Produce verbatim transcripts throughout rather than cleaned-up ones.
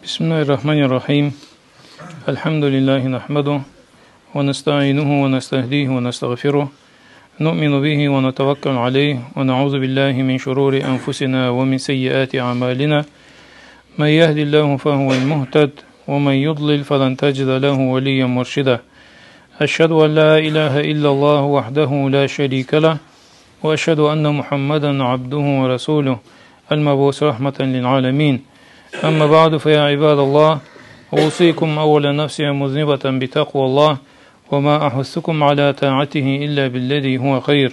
بسم الله الرحمن الرحيم. الحمد لله نحمده ونستعينه ونستهديه ونستغفره. نؤمن به ونتوكل عليه ونعوذ بالله من شرور أنفسنا ومن سيئات أعمالنا. من يهد الله فهو المهتد ومن يضلل فلن تجد له وليا مرشدا. أشهد أن لا إله إلا الله وحده لا شريك له وأشهد أن محمدا عبده ورسوله المبعوث رحمة للعالمين. أما بعد، فيا عباد الله، أوصيكم أولا نفسي مذنبة بتقوى الله، وما أحثكم على طاعته إلا بالذي هو خير.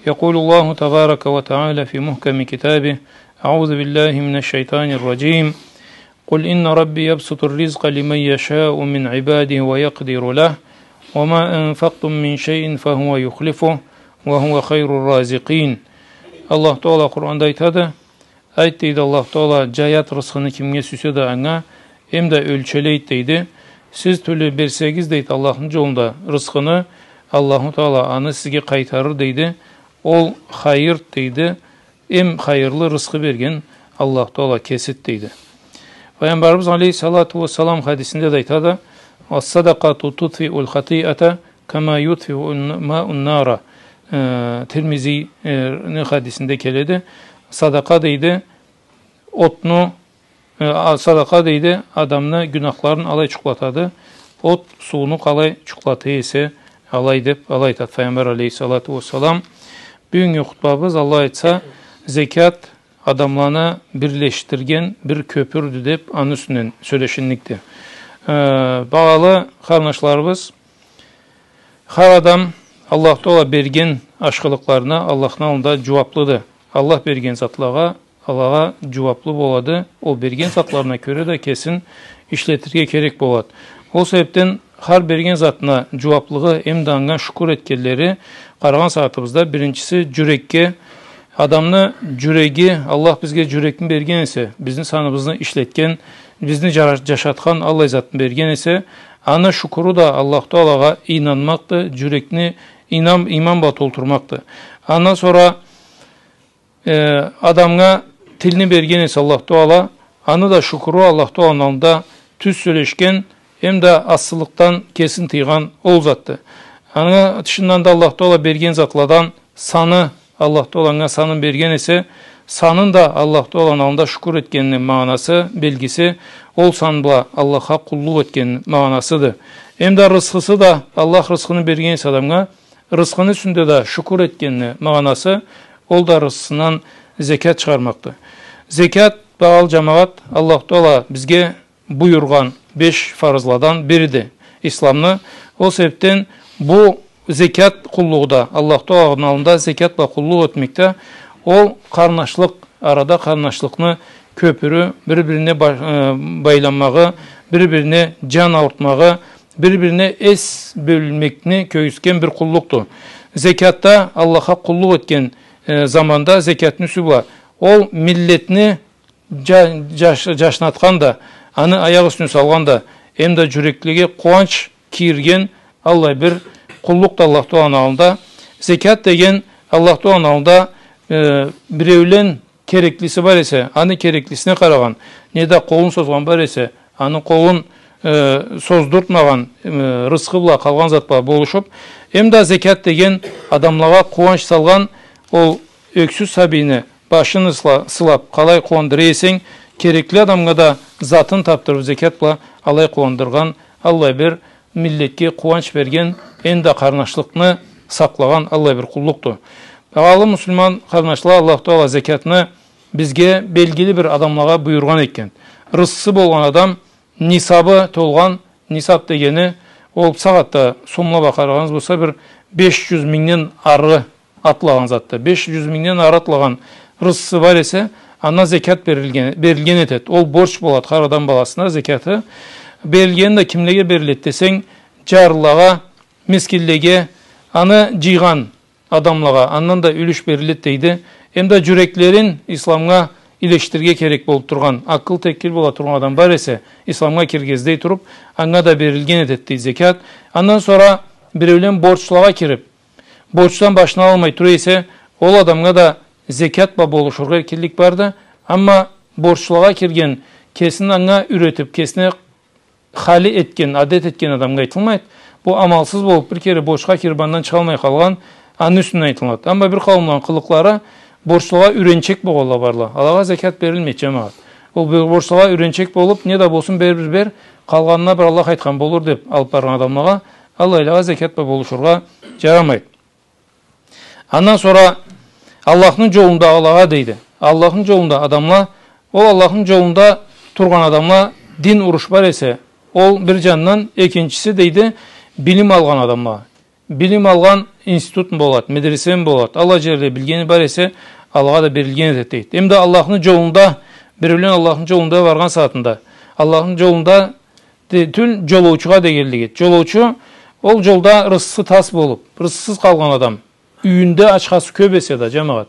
يقول الله تبارك وتعالى في محكم كتابه: أعوذ بالله من الشيطان الرجيم. قل إن ربي يبسط الرزق لمن يشاء من عباده ويقدر له وما أنفقتم من شيء فهو يخلفه وهو خير الرازقين. Аллаху Тагъала Къуранда айтады: «Айт, — дейди Аллаху Тагъала, — джаят рызкъыны кимге сюйсе да анга, эм да ёлчелейд, — дейди. — Сиз тюрлю берсегиз, — дейди, — Аллахны джолунда рызкъыны, Аллаху Тагъала аны сизге къайтарыр, — дейди. — Ол хайырд, — дейди, — эм хайырлы рызкъы берген Аллаху Тагъала кесид», — дейди. Пайгъамбарыбыз алейхиссалату уассалам хадисинде да айтады: «الصدقة تطفئ الخطيئة كما يطفئ الماء النار». Э, Тирмизини хадисинде келеди. Садакъа, дейди, отну, э, а, садакъа, дейди, адамны гюнахларын алай джукълатады, от сууну къалай джукълата эсе, алай, деп, алай айтады Пайгъамбар алейхиссалату уассалам. Бюгюннгю хутбабыз, Аллах айтса, зекят адамланы бирлешдирген бир кёпюрдю деп, аны юсюнден сёлешинликди. Э, багъалы къарнашларыбыз, хар адам Аллаху Тагъала берген ашхылыкъларына Аллахны аллында джууаблыды. Аллах берген затлагъа, алагъа джууаблы болады. Ол берген затларына кёре да кесин ишлетирге керек болады. Ол себебден хар берген затына джууаблыгъы эм да анга шукур этгенлери, къарагъан сагъатыбызда, биринчиси, джюрекге. Адамны джюреги, Аллах бизге джюрекни берген эсе, бизни саныбызны ишлетген, бизни джа-, джашатхан, аллай затны берген эсе, аны шукуру да Аллаху Тагъалагъа ийнанмакъды, джюрекни ийнан-, ийман бла толтурмакъды. Андан сора, э, адамгъа тилни берген эсе Аллаху Тагъала, аны да шукуру Аллаху Тагъаланы аллында тюз сёлешген, эм да асылыкъдан кесин тыйгъан ол затды. Аны тышындан да Аллаху Тагъала берген затладан саны, Аллаху Тагъала анга санын берген эсе, санын да Аллаху Тагъаланы аллында шукур этгенини магъанасы, белгиси, ол сан бла Аллахха къуллукъ этгенини магъанасыды. Эм да рызкъысы да, Аллах рызкъыны берген эсе адамгъа, рызкъыны юсюнде да шукур этгенини магъанасы, ол да рызкъысындан зекят чыгъармакъды. Зекят, багъалы джамагъат, Аллаху Тагъала бизге буюргъан беш фарызладан бириди исламны. Ол себебден бу зекят къуллугъу да, Аллаху Тагъаланы аллында зекят бла къуллукъ этмек да, ол къарнашлыкъ, арада къарнашлыкъны кёпюрю, бир-бирине ба-, э, байланмагъы, бир-бирине джан аурутмагъы, бир-бирине эс бёлмекни кёргюзтген бир къуллукъду. Зекят да Аллахха къуллукъ этген, э, заманда зекятны юсю бла ол миллетни джа-, джаш-, джашнатхан да, аны аякъ юсюне салгъан да, эм да джюреклеге къууанч кийирген аллай бир къуллукъду Аллаху Тагъаланы аллында. Зекят деген Аллаху Тагъаланы аллында, э, биреулен кереклиси бар эсе, аны кереклисине къарагъан, неда къолун созгъан бар эсе, аны къолун, э, создуртмагъан, э, рызкъы бла, къалгъан зат бла болушуп, эм да зекят деген адамлагъа къууанч салгъан, ол ёксюз сабийни башын ысла-, сылап, къалай къууандыра эсенг, керекли адамгъа да затын табдырып, зекят бла алай къууандыргъан, аллай бир миллетге къууанч берген, эм да къарнашлыкъны сакълагъан аллай бир къуллукъду. Багъалы муслиман къарнашла, Аллаху Тагъала зекятны бизге белгили бир адамлагъа буюргъан этген. Рызкъысы болгъан адам, нисабы толгъан, нисаб дегени, ол сагъатда сомла бла къарагъаныбыз болса, бир беш джюз мингден ары атлагъан затды. Беш джюз мингден ары атлагъан рызкъысы бар эсе, андан зекят берилген, берилген этед. Ол борч болад хар адам баласына зекяты. Берилгени да кимлеге берилед десенг, джарлылагъа, мискинлеге, аны джыйгъан адамлагъа андан да юлюш берилед, дейди. Эм да джюреклерин исламгъа илешдирирге керек болуб тургъан, акъыл-текил бола тургъан адам бар эсе, исламгъа киргизилей туруб, анга да берилген этед, дейди, зекят. Андан сора биреулен борчлагъа кириб, борчдан башын алалмай тура эсе, ол адамгъа да зекят бла болушургъа эркинлик барды. Амма борчлагъа кирген кесин анга юйретип, кесине хали этген, адет этген адамгъа айтылмайды. Бу амалсыз болуп, бир кере бошха кирбандан чыгъалмай къалгъан, аны юсюнден айтылады. Амма бир къауумланы къылыкълары, борчлугъа юйренчек болгъанла барла. Алагъа зекят берилмейди, джамагъат. Ол бир борчлугъа юйренчек болуп, не да болсун, бер, бир бер, къалгъанына бир Аллах айтхан болур деп алып баргъан адамлагъа, аллайлагъа зекят бла болушургъа джарамайды. Андан сора Аллахны джолундагъылагъа дейди. Аллахны джолунда адамла, ол Аллахны джолунда тургъан адамла, дин уруш бар эсе, ол бир джандан, экинчиси дейди, билим алгъан адамла. Билим алгъан институтму болады, медресеми болады, аллай джерле билгени бар эсе, алагъа да берилген этеди дейди. Эм да Аллахны джолунда, биреулен Аллахны джолунда баргъан сагъатында, Аллахны джолунда де-, тюл, джолоучугъа дегенлиги. Джолоучу, ол джолда рысхысы тас болуп, рысхысыз къалгъан адам. Юйюнде ачхасы кёп эсе да, джамагъат.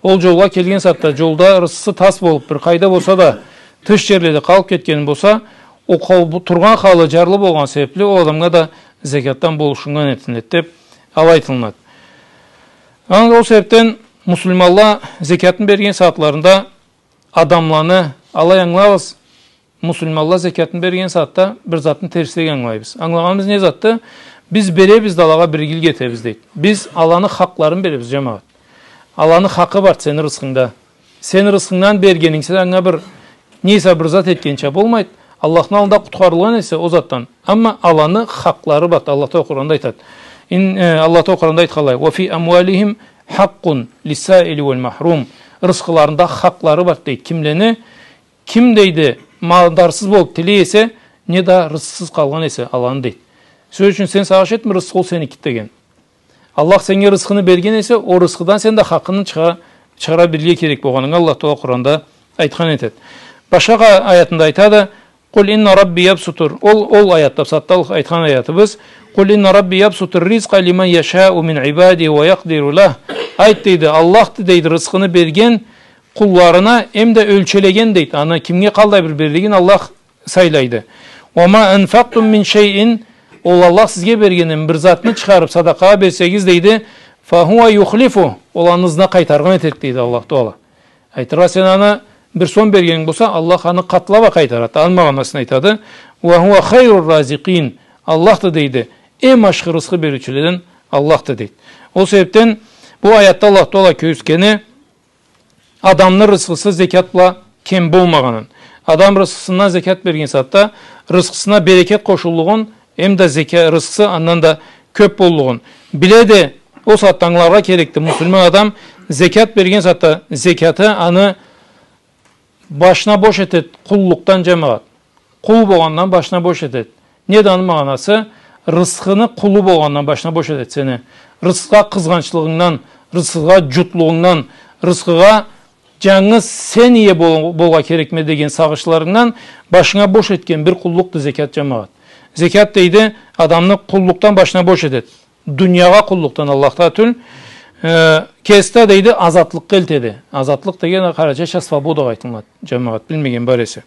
Ол джолгъа келген сагъатда джолда рысхысы тас болуп, бир къайда болса да, тыш джерледе къалып кетген болса, ол къол-, бу тургъан халы джарлы болгъан себепли ол адамгъа да зекятдан болушуннган этилинеди деп алай айтылынады. Аны ол себепден муслиманла зекятын берген сагъатларында адамланы, алай ангылабыз, муслиманла зекятын берген сагъатда бир затны терсирек ангылайбыз. Ангылагъаныбыз не затды? Биз беребиз да алагъа бир игилик этебиз дейди. Биз аланы хакъларын беребиз, джамагъат. Аланы хакъы бар сени рысхынгда. Сен рысхынгдан бергенинг, сен анга бир нейсе бир зат этгенча болмайды. Аллахны аллында къутхарылгъан эсе ол затдан. Амма аланы хакълары бар, Аллах Тагъала Къуранда айтады. Ин-, э, Аллах Тагъала Къуранда айтханлай: «Ва фи амуалихим хаккъун лиссаили валь махрум». Рысхыларында хакълары бар дейди. Кимлени? Ким дейди, малдарсыз болуп тилей эсе, не да рысхысыз къалгъан эсе, аланы дейди. Сёз ючюн, сен сагъыш этме, рысхы ол сеники деген. Аллах сеннге рысхыны берген эсе, ол рысхыдан сен да хакъынгы чыгъа-, чыгъара билирге керек болгъанынгы Аллах Тагъала Къуранда айтхан этеди. Башха къа-, аятында айтады: «Къул инна Рабби ябсутур». Ол, ол аятда, бусагъатда айтхан аятыбыз: «Къул инна Рабби ябсутур ризкъа лиман яшау мин ибадихи ва якъдиру лах». Айт дейди, Аллахды дейди рысхыны берген къулларына, эм да ёлчелеген дейди. Аны кимге къаллай бир берлигин Аллах сайлайды. «Ва ма анфакътум мин шайин», ол Аллах сизге бергенден бир затны чыгъарып садакъагъа берсегиз дейди, «фа хува юхлифу», ол аны ызына къайтаргъан этеди дейди Аллах Тагъала. Айтыргъа, сен аны бир сом бергенинг болса, Аллах аны къатлап а къайтарады. Аны магъанасын айтады. «Ва хува хайру разикъин». Аллахды дейди, эм ашхы рысхы бериучюледен Аллахды дейди. Ол себепден бу аятда Аллах Тагъала кёргюзтгени адамны рысхысы зекят бла кем болмагъанын. Адам рысхысындан зекят берген сагъатда рысхысына берекет къошуллугъун, эм да зека-, рысхысы андан да кёп боллугъун. Биле да, ол сагъатда ангыларгъа керекди, муслиман адам зекят берген сагъатда зекяты аны башына бош этеди, къуллукъдан, джамагъат. Къул болгъандан башына бош этеди. Не да аны магъанасы? Рысхыны къулу болгъандан башына бош этеди сени. Рысхыгъа къызгъанчлыгъынгдан, рысхыгъа джутлугъунгдан, рысхыгъа джангыз сен ие бол-, болургъа керекме деген сагъышларынгдан башынга бош этген бир къуллукъду зекят, джамагъат. Зекят дейди, адамны къуллукъдан башына бош этеди. Дуниягъа къуллукъдан, Аллахха тюл, э, кеси да дейди, азатлыкъгъа элтеди. Азатлыкъ деген къарачайча свободагъа айтылынады, джамагъат, билмеген бар эсе.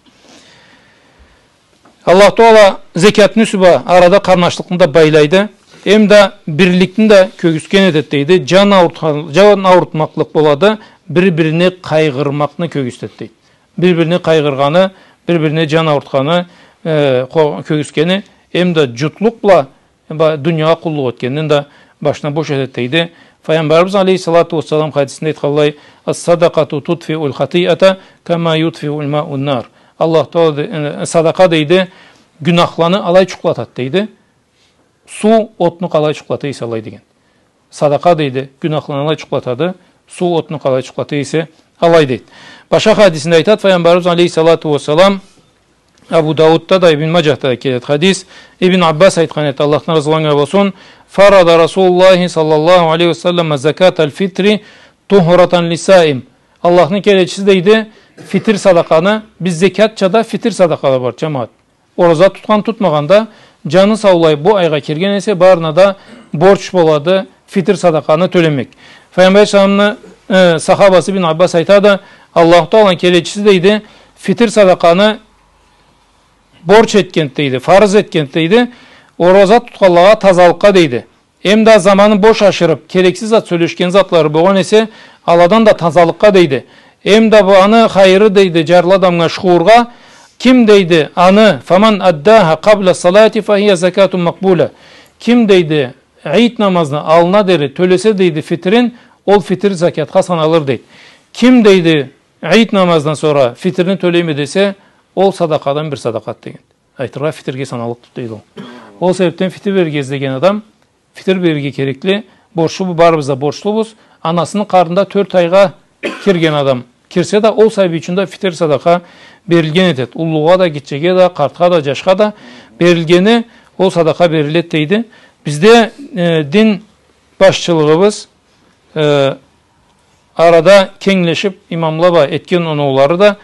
Аллах Тагъала зекятны юсю бла арада къарнашлыкъны да байлайды, эм да бирликни да кёргюзтген этеди дейди. Джан аурутхан-, джан аурутмакълыкъ болады, бир-бирине къайгъырмакъны кёргюзтеди дейди. Бир-бирине къайгъыргъаны, бир-бирине джан аурутханы, э, къо-, кёргюзтгени, эм да джутлукъ бла ба-, дуниягъа къуллукъ этгенден да башына бош этеди дейди. Файгъамбарыбыз алейхиссалату уассалам хадисинде айтханлай: «Ас-садакъату тутфиуль хатиата кама ютфиуль мау ан-нар». Аллах Тагъала де-, э, садакъа дейди, гюнахланы алай джукълатады дейди. Суу отну къалай джукълата эсе алай деген. Садакъа дейди, гюнахланы алай джукълатады, суу отну къалай джукълата эсе алай дейди. Башха хадисинде айтады Файгъамбарыбыз алейхиссалату уассалам, Абу Даудда да, Ибн Маджахда да келеди хадис. Ибн Аббас айтхан эди, Аллахдан разылыкъ анга болсун: «Фарада Расулуллахи саллаллаху алейхи ва саллама закаталь фитри тухратан лиссаим». Аллахны келечиси дейди, фитир садакъаны, биз зекятча да фитир садакъа да бар, джамагъат. Ораза тутхан, тутмагъан да, джаны саулай бу айгъа кирген эсе, барына да борч болады фитир садакъаны тёлемек. Файгъамбар алейхиссаламны, э, сахабасы Ибн Аббас айтады, Аллаху Тааланы келечиси дейди, фитир садакъаны борч этгенди дейди, фарыз этгенди дейди, ораза тутханлагъа тазалыкъгъа дейди. Эм да заманын бош ашырып, керексиз зат сёлешген затлары болгъан эсе, аладан да тазалыкъгъа дейди. Эм да бу аны хайыры дейди, джарлы адамгъа, шхуургъа, Ким, дейди, аны, فمن أداها قبل الصلاة فهي زكاة مقبولة. Ким, дейди, Ид намазны аллына дери тёлесе, дейди, фитрин, ол фитр закятха саналыр, дейди. Ким, дейди, Ид намаздан сора фитрни тёлейме десе, ол садакъадан бир садакъады деген. Айтыргъа, фитрге саналлыкъды, дейди ол. Ол себепден фитр берирге излеген адам фитр берирге керекли, борчлу, бу барыбыз да борчлубуз. Анасыны къарнында тёрт айгъа кирген адам кирсе да, ол сабий ючюн да фитр садакъа берилген этеди. Уллугъа да, гитчеге да, къартха да, джашха да берилгени ол садакъа бериледи, дейди. Бизде, э, дин башчылыгъыбыз, э, арада кенглешип, имамла бла этген оноулары да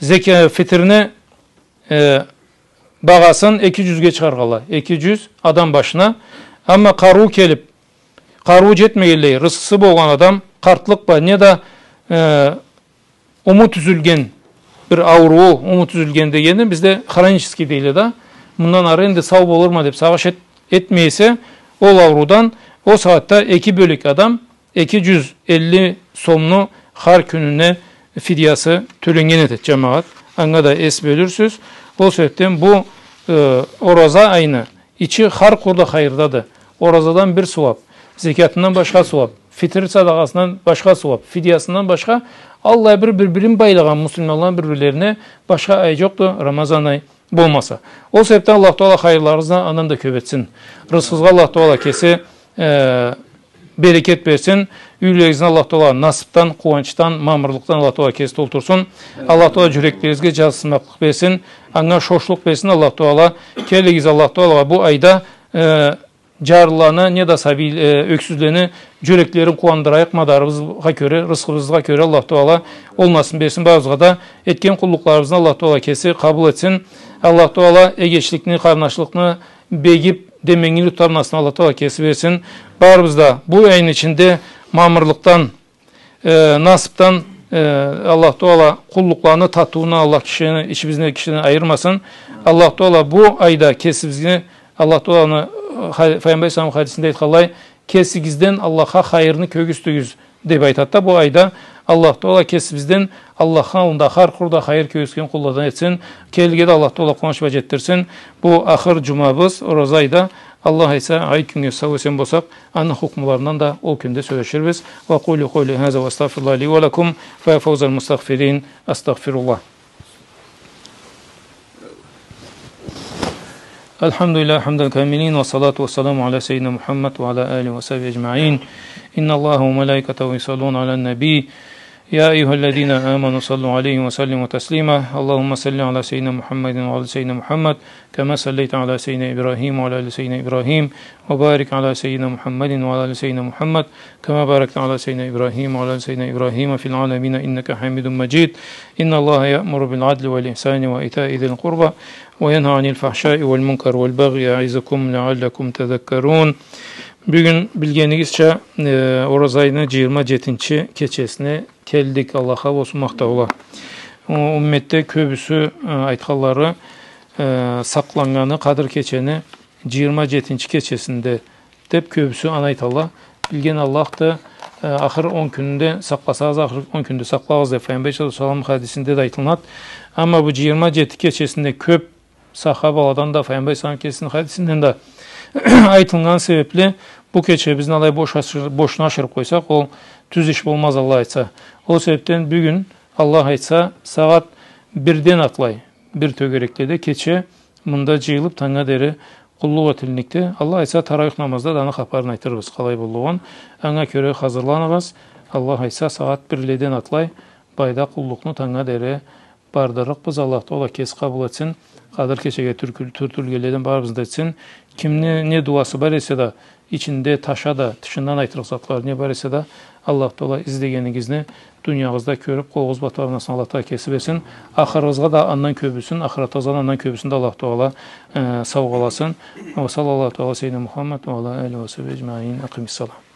зека-, фитрни, э, багъасын эки джюзге чыгъаргъанла, эки джюз адам башына. Амма къарыуу келип, къарыуу джетмегенлей, рысхысы болгъан адам, къартлыкъ бла, неда, э, умут юзюлген бир ауруу, умут юзюлген дегени бизде хронический дейле да, мындан ары энди сау болурма деп сагъыш эт-, этмей эсе, ол ауруудан, ол сагъатда эки бёлек адам эки джюз элли сомну хар кюнюне фидиясы тёленнген этеди, джамагъат. Анга да эс бёлюрсюз. Ол себепден бу, э, ораза айны ичи хар къуру да хайырдады. Оразадан бир сууап, зекятындан башха сууап, фитр садакъасындан башха сууап, фидиясындан башха, аллай бир бир-бирин байлагъан муслиманланы бир-бирлерине башха ай джокъду, Рамазан ай болмаса. Ол себепден Аллаху Таала хайырларыгъызны андан да кёп этсин. Рысхыгъызгъа Аллаху Таала кеси, э, берекет берсин. Юйлеригизни Аллаху Таала насыпдан, къууанчдан, мамырлыкъдан Аллаху Таала кеси толтурсун. Аллаху Таала джюреклеригизге джазыкъсынмакълыкъ берсин. Анга шошлукъ берсин Аллаху Таала. Келигиз Аллаху Таалагъа бу айда, э, джарлыланы, неда сабий-, э, ёксюзлени джюреклерин къууандырайыкъ мадарыбызгъа кёре, рысхыбызгъа кёре Аллаху Таала ол насыбны берсин барыбызгъа да. Этген къуллукъларыбызны Аллаху Таала кеси къабыл этсин. Аллаху Таала эгечликни, къарнашлыкъны бегип, деменгили тутар насыбны Аллаху Таала кеси берсин. Барыбыз да бу айны ичинде мамырлыкъдан, э, насыпдан, э, Аллаху Таала къуллукъланы татыууна Аллах кишини, ичибизден, кишиден айырмасын. Аллаху Таала бу айда кесибизге, Аллаху Тааланы, э, ха-, Файгъамбар алейхиссалам хадисинде айтханлай, кесигизден Аллахха хайырны кёргюзтюгюз деп айтады да, бу айда Аллаху Таала кесибизден Аллахны аллында хар къуру да хайыр кёргюзтген къулладан этсин. Келирге да Аллаху Таала къууанч бла джетдирсин. Бу ахыр джумабыз, ораза айда, Аллах айтса, айт кюннге сау-эсен болсакъ, аны хукмуларындан да ол кюнде сёлеширбиз. وأقول قولي هذا وأستغفر الله لي ولكم، فيا فوز المستغفرين، أستغفر الله. الحمد لله حمد الكاملين، والصلاة والسلام على سيدنا محمد وعلى آله وصحبه أجمعين. إن الله وملائكته يصلون على النبي، يا أيها الذين آمنوا صلوا عليه وسلموا تسليما. اللهم صل على سيدنا محمد وعلى سيدنا محمد، كما صليت على سيدنا إبراهيم وعلى آل سيدنا إبراهيم، وبارك على سيدنا محمد وعلى آل سيدنا محمد، كما باركت على سيدنا إبراهيم وعلى آل سيدنا إبراهيم في العالمين إنك حميد مجيد. إن الله يأمر بالعدل والإحسان وإيتاء ذي القربى وينهى عن الفحشاء والمنكر والبغي يعظكم لعلكم تذكرون. Бюгюн, билгенигизча, э, ораза айны джыйырма джетинчи кечесине келдик, Аллахха болсун махтаула. О, умметде кёбюсю, э, айтханлары, э, сакъланнганы Къадыр кечени джыйырма джетинчи кечесинде деп кёбюсю аны айталла. Билген Аллахды, э, ахыр он кюнюнде сакъласагъыз, ахыр он кюнде сакълагъыз деп Файгъамбар саллаллаху алейхи ва саллам хадисинде да айтылынады. Амма бу джыйырма джети кечесинде кёб сахабаладан да, Файгъамбар саллаллаху алейхи ва саллам кесини хадисинден да айтылгъан себепли, бу кечебизни алай бош ашыр-, бошуна ашырып къойсакъ, ол тюз иш болмаз, Аллах айтса. Ол себепден бюгюн, Аллах айтса, сагъат бирден атлай, бир тёгерекледе кече мында джыйылып, танга дери къуллукъ этилинникди. Аллах айтса, тарауих намазда да аны хапарын айтырбыз, къалай боллугъун. Анга кёре хазырланыгъыз. Аллах айтса, сагъат бирледен атлай, былайда къуллукъну танга дери бардырыкъбыз. Аллах Таала кеси къабыл этсин. Къадыр кечеге тюркю-, тюртюлгенледен барыбызны да этсин. Кимни не дуасы бар эсе да, ичинде таша да, тышындан айтырыкъ затлары не бар эсе да, Аллах Таала излегенигизни дуниягъызда кёрюп, къолугъуз бла табаргъанын Аллах Таала кеси берсин. Ахырыгъызгъа да андан кёбюсюн, ахыратыгъызгъа да андан кёбюсюн да Аллах Таала, э, саугъаласын. وصلى الله تعالى على سيدنا محمد وعلى آله وصحبه أجمعين. أقم الصلاة.